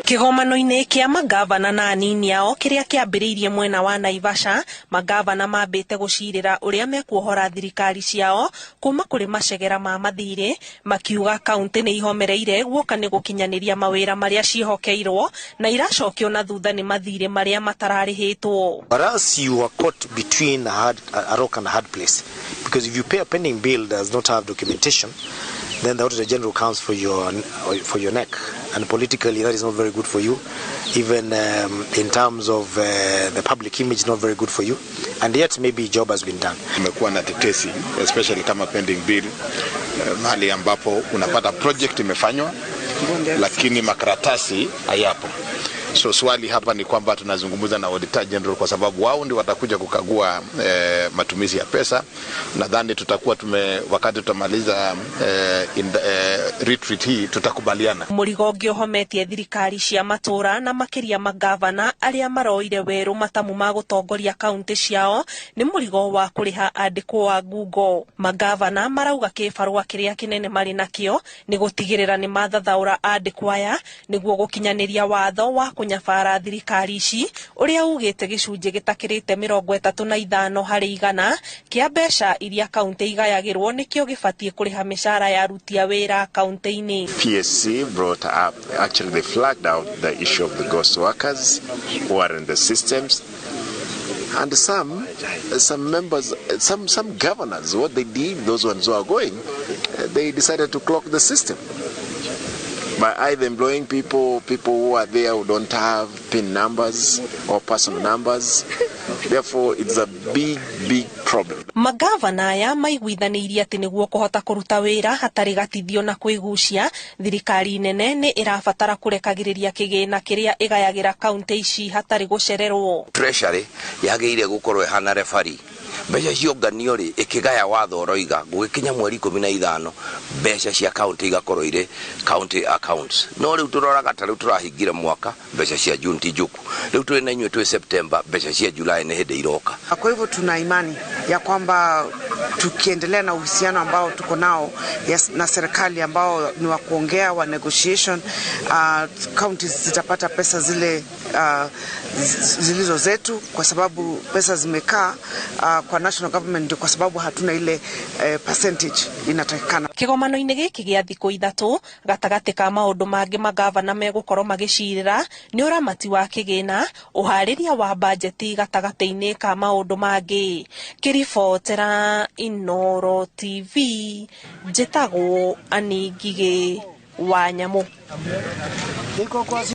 Kĩgomano-inĩ kĩa mangavana na anini ao kĩrĩa kĩambĩrĩirie mwena wa Naivasha, mangavana mambĩte gũcirĩra ũrĩa mekuohora thirikari ciao kuma kũrĩ macegera ma mathirĩ, makiuga kaunti nĩ ihomereire guoka nĩ gũkinyanĩria mawĩra marĩa ciĩhokeirwo na iracokio na thutha nĩ mathirĩ marĩa matararĩhĩtwo. Whereas you are caught between a rock and a hard place. Because if you pay a pending bill that does not have documentation, then the Auditor General comes for your neck. And politically, that is not very good for you. Even in terms of the public image, not very good for you. And yet, maybe job has been done. Kumekuwa na tetesi, especially kama pending bill, mahali ambapo unapata project imefanywa lakini makaratasi hayapo. So swali hapa ni kwamba tunazungumza na Auditor General kwa sababu wao ndio watakuja kukagua matumizi ya pesa. Nadhani tutakuwa tume wakati tutamaliza retreat hii tutakubaliana. Mũrigo ũngĩ ũhometie thirikari cia matũra na makĩria mangavana arĩa maroire werũ matamu ma gũtongoria kaunti ciao nĩ mũrigo wa kũrĩha andĩkwo a ngungo. Mangavana marauga kĩbarũa kĩrĩa kĩnene marĩ nakĩo nĩ gũtigĩrĩra nĩ mathathaũra andĩkwo aya nĩguo gũkinyanĩria watho wa kũnyabara thirikari ici ũrĩa ugĩte gĩcunjĩ gĩtakĩrĩte 35 harĩ igana kĩa mbeca iria kaunti igayagĩrwo nĩkĩo gĩbatiĩ kũrĩha mĩcara ya aruti a wĩra kaunti-inĩ. PSC brought up, actually they flagged out the issue of the ghost workers who are in the systems. And some members, some governors, what they did, those ones who are going, they decided to clog the system by either employing people who are there who don't have PIN numbers or personal numbers. Therefore, it's a big, big problem. Magavana aya maiguithanĩirie atĩ nĩguo kũhota kũruta wĩra hatarĩ gatithio na kwĩgucia, thirikari nene nĩ ĩrabatara kũrekagĩrĩria kĩgĩna kĩrĩa ĩgayagĩra kaunti ici hatarĩ gũcererwo. Treasury yagĩrĩire gũkorwo ĩhana referee. Mbeca cionganio rĩ, ĩkĩgaya watho ũroiga gũgĩkinya mweri 15 mbeca cia kaunti igakorwo irĩ county accounts. No rĩu tũroraga ta rĩu tũrahingire mwaka, mbeca cia June ti njũku. Rĩu tũrĩ na inyuĩ twĩ September, mbeca cia July nĩ hĩndĩ iroka. Kwa hivyo tuna imani ya kwamba tukiendelea na uhusiano ambao tuko nao, yes, na serikali ambao ni wa kuongea wa negotiation, counties zitapata pesa zile zilizo zetu, kwa sababu pesa zimekaa kwa national government kwa sababu hatuna ile percentage inatakikana. Kĩgomano-inĩ gĩkĩ gĩa thikũ 3, gatagatĩ ka maũndũ mangĩ magavana megũkorwo magĩcirĩra nĩ ũramati wa kĩgĩna, ũharĩria wa bajeti gatagatĩ-inĩ ka maũndũ mangĩ. Kĩribotera Inooro TV, njĩtagwo Annie Ngigĩ wa Nyamũ.